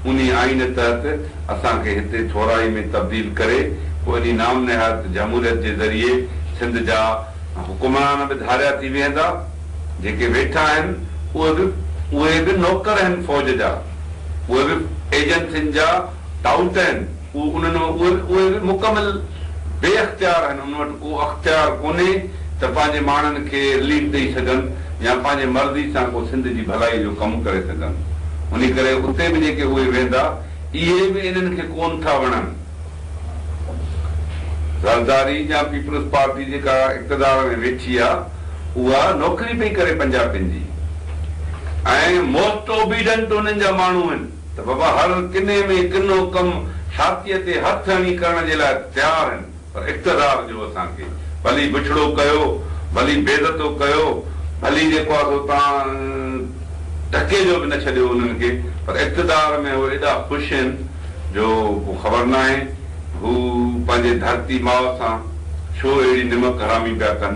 انهي آئين تحت اسان کي هتي ٿورائي ۾ تبديل ڪري پوء انهي نام نهاد جهموريت جي ذريعي سنڌ جا حڪمران به ڌاريا ٿي ويهندا. جيڪي ويٺا آهن اهي به اهي به نوڪر آهن فوج جا، اهي به ايجنسين جا ٽائوٽ آهن، اهي انهن اهي اهي به مڪمل بي اختيار آهن، انهن وٽ ڪو اختيار ڪونهي ته پنهنجي ماڻهن کي رليف ڏئي سگهن يا پنهنجي مرضي سان ڪو سنڌ جي ڀلائي جو ڪم ڪري سگهن. انهي ڪري اتي به جيڪي اهي ويهندا اهي به انهن کي ڪونه ٿا وڻن. زرداري يا پيپلز پارٽي جيڪا اقتدار ۾ ويٺي آ اها نوڪري پئي ڪري پنجابين جي ۽ موسٽ اوبيڊنٽ انهن جا ماڻهو آهن ته بابا هر ڪني ۾ ڪنو ڪم ڇاتيء تي هٿ هڻي ڪرڻ جي لاء تيار آهن پر اقتدار ڏيو اسان کي ڀلي بڇڙو ڪيو ڀلي بيعزتو ڪيو ڀلي جيڪو آ سو تان ٽڪي جو به نه ڇڏيو انهن کي پر اقتدار ۾ هو ايڏا خوش آهن جو ڪو خبر ناهي هو پنهنجي ڌرتي ماء سان ڇو اهڙي نمڪ حرامي پيا ڪن.